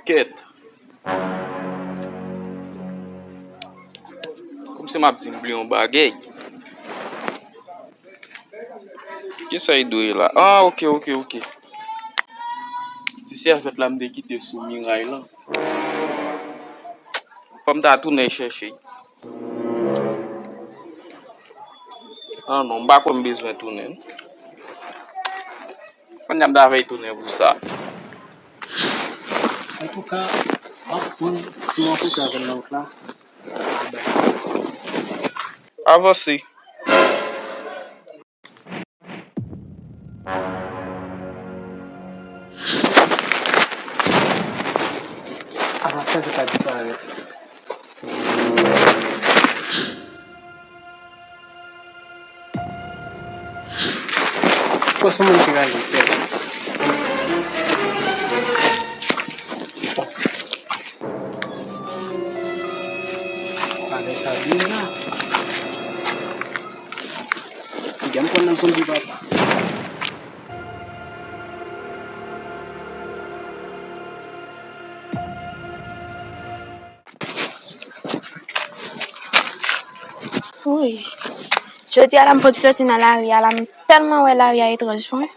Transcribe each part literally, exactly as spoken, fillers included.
Kèt. Kòmsi m ap di m bliye yon bagay. Kisa l dwe la? Ah, ok, ok, ok. Ti sèvèt la m te kite sou miray lan. Fò m ta tounen chèche. Ah non, m pa kwè m bezwen tounen. Kòman m ta fè tounen pou sa? Antouka, m ap pran, si m ap pran avè l nan wout la. Avanse. Avan sèvèt la disparèt. Fò se yon moun ki rayi sèvèt. Bagay sa byen la. Piga m pran nan zonbi papa. Wi. Jodi a la m pòt soti nan lari a la, m tèlman wè lari a etranj pou mwen.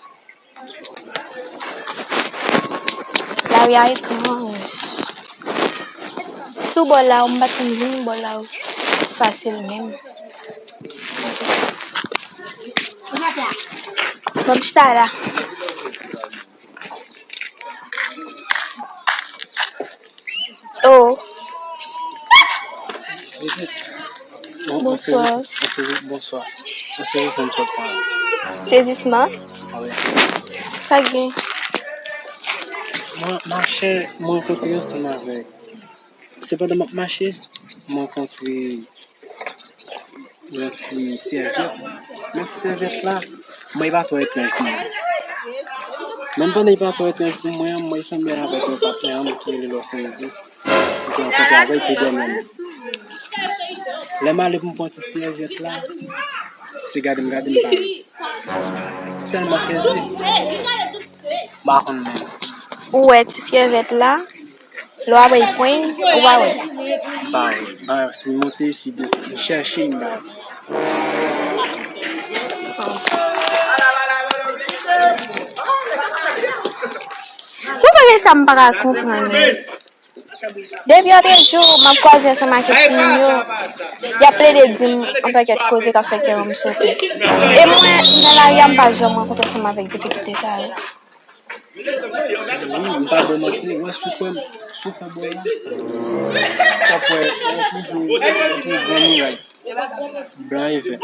Lari a etranj. Sou bò la, m pa t konn vin bò la fasil menm. Ban m chita la. Oh. Bonswa. Bonswa. Sezisman. Wi. Sa k gen? Mwen, machè, mwen rankontre ansanm avèk. Sepandan, m ap mache, mwen rankontre yon ti sèvèt. Men ti sèvèt la, mwen pa twò etranj pou mwen. Menm pandan li pa twò etranj pou mwen, mwen sanble avèk yon patnè an ki rele Lòsenzi. Mwen te rankontre avè l te dènye. Lè m ale pou m pran ti sèvèt la, se gade m gade m pa wè. Tèlman sezi. M pa konn menm. Ou wè ti sèvèt la? Lè w ap pran, ou pa wè? M pa wè. M pa wè. Si m monte, si desann, m chèche, m pa wè. Ou bagay sa m pa ka konprann. Depi antre jou, m ap kwaze ansanm ak timoun yo. Y ap plede di m yon pakèt koze k ap fè kè m sote. E mwen, nan lari a, m pa janm rankontre ansanm avèk difikilte sa yo. Wi, m pa ba w manti, wè si w kwè m, si w fè bò la, w ap wè, w ap wè yon gran miray blan e vè.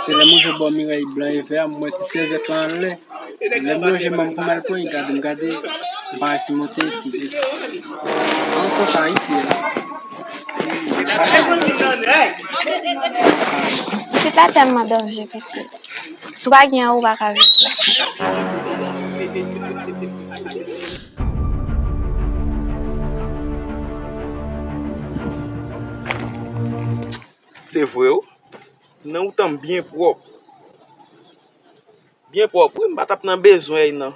Se lè m rive bò miray blan e vè a, m wè ti sèvèt la anlè. Lè m lonje men m pou m al pran, li gade m gade, m pa wè si monte, si desann. An konsa, Ayiti ye la. Isit la tèlman danje, pitit. Si w pa gen anyen, ou pa ka viv la. Se vre, wi. Nan wout an byen pwòp. Byen pwòp, wi, m pa t ap nan bezwen, non.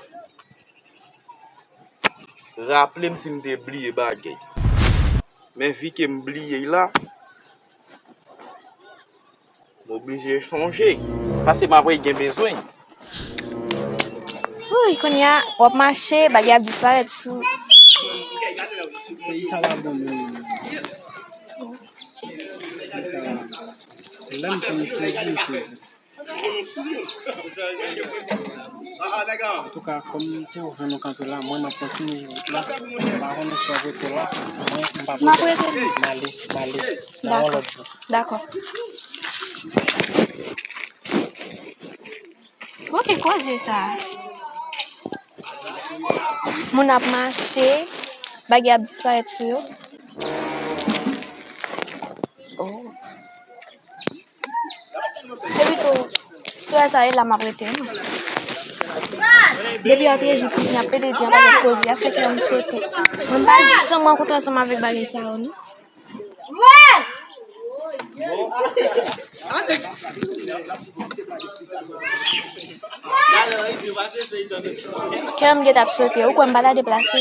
Raple m si m te bliye bagay. Men vi ke m bliye l la, m oblije chonje. Paske m ap gen bezwen. Woy, kounye a, w ap mache, bagay ap disparèt sou. Peyi sa pa bon menm. Peyi sa pa bon. Lè m di m sezi, m sezi. Antouka, kòm m te jwenn nou kanpe la, mwen, m ap kontinye wout la. M pa konnen si w ap rete la. Mwen, m p ap rete. M ale, m ale. Nan yon lòt jou. Dakò. Dakò. Bon, ki koze sa? Moun ap mache, bagay ap disparèt sou yo. Oh. Epi tou, sou sa e la m ap rete, non. Depi antre jou, kounye a, pede di yon pakèt koze, y ap fè kè m sote. Mwen pa janm rankontre ansanm avèk bagay sa yo, non. Kè m gentan ap sote. Ou kwè m pa ta deplase?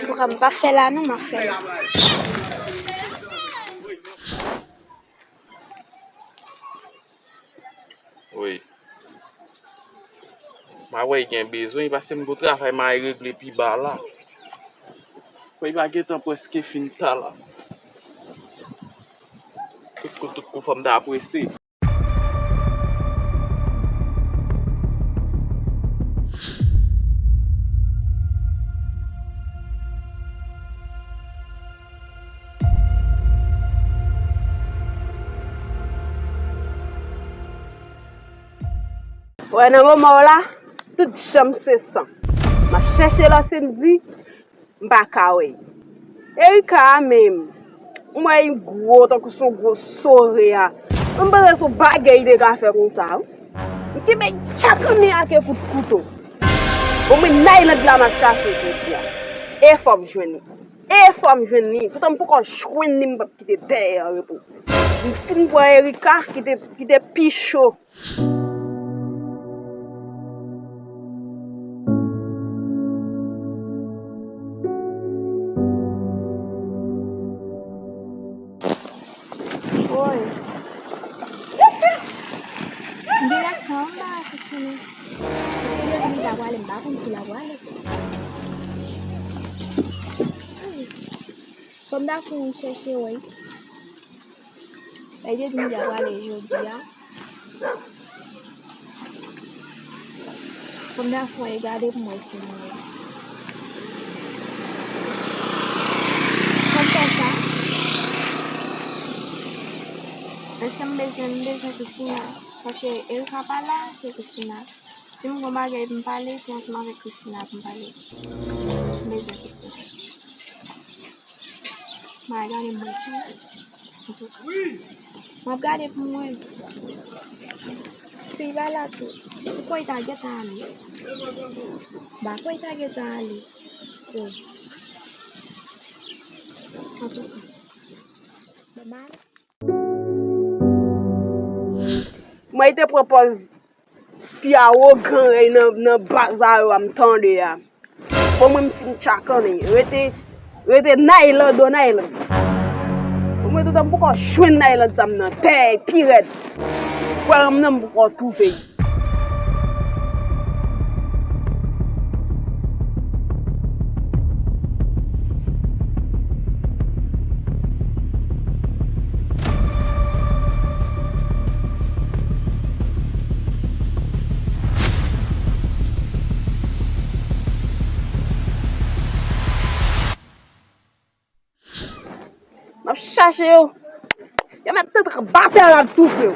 Antouka, m pa fè la non, m ap fè la. Wi. M a wè gen bezwen, paske m gon travay m a regle pi ba la. Fò li pa gentan prèske fin ta la. Tout kou, tout kou, fò m ta prese. Wè, nan moman w la, tout janm se san. M ap chèche lòt Sendy, m pa ka wè l. Erika a menm, m wè li gwo tankou se yon gwo sore a. M panse se yon bagay li te ka fè konsa, wi. M kenbe tchak anni ake kout kouto. Omwen Nayland la m ap chache jodi a. E fò m jwenn li. E fò m jwenn li. Poutan m poko jwenn li, m p ap kite dèyè an repo. M fin pran Erika, ki te, ki te pi cho. Woy. M te la tan anba la pisina. Kote Djodini ta prale, m pa konn si l ap prale. Fò m ta fin chèche wè. Bay Djodini ta prale jodi a. Fò m ta fouye gade pou m wè si m wè. Fò m fè sa. Èske m bezwen, m bezwen Christina? Paske Erika pa la, se Christina. Si m gon bagay pou m pale, se ansanm avèk Christina pou m pale. M bezwen Christina. M a gade m wè sa. Antouka, m ap gade pou m wè. Si l pa la tou, m kwè l ta gentan ale. M pa kwè l ta gentan ale. Wi. Antouka, ban m ale. Mwen te pran pòz pi awogan rèy nan, nan baz a yo a m tande a. Bon, mwen m fin tchakann li. Rete, rete Nayland o Nayland. Bon, mwen toutan m poko jwenn Nayland sa m nan tè pi rèd. Kwè m nan m poko twouve li. M ap chache yo. Yo mèt antre batay la, m ap twouve yo.